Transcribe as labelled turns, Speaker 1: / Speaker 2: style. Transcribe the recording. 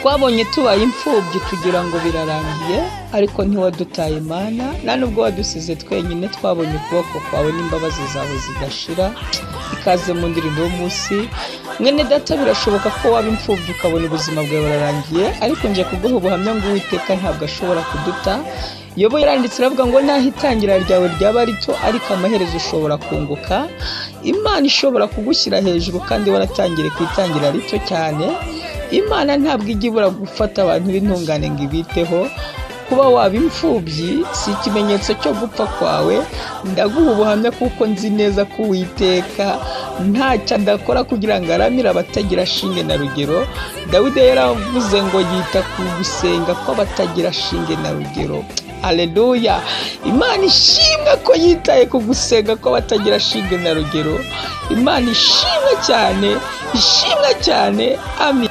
Speaker 1: Twabonye tubaye imfubyi tugira ngo birarangiye, ariko ntiwadutaye Mana, nta nubwo wadusize twenyine. Twabonye ukuboko kwawe n'imbabazi zawe zidashira. Ikaze mu ndirimbo y'umunsi. Mwene data, birashoboka ko waba imfubyi ukabona ubuzima bwawe burarangiye, ariko nje kuguha ubuhamya ngo Uwiteka ntabwo ashobora kuduta. Yobu yaranditse aravuga ngo naho itangira ryawe ryaba rito, ariko amaherezo ushobora kunguka. Imana ishobora kugushyira hejuru kandi waratangiriye ku itangira rito cyane. Imana ntabwo ijya ibura gufata abantu b'intungane ngo ibiteho. Kuba waba imfubyi si ikimenyetso cyo gupfa kwawe. Ndaguha ubuhamya kuko nzi neza ko Uwiteka ntacyo adakora kugira ngo aramire abatagira shinge na rugero. Dawidi yaravuze ngo yita ku gusenga kw'abatagira shinge na rugero. Aleluya! Imana ishimwe ko yitaye ku gusenga kw'abatagira shinge na rugero. Imana ishimwe cyane, ishimwe cyane. Amin.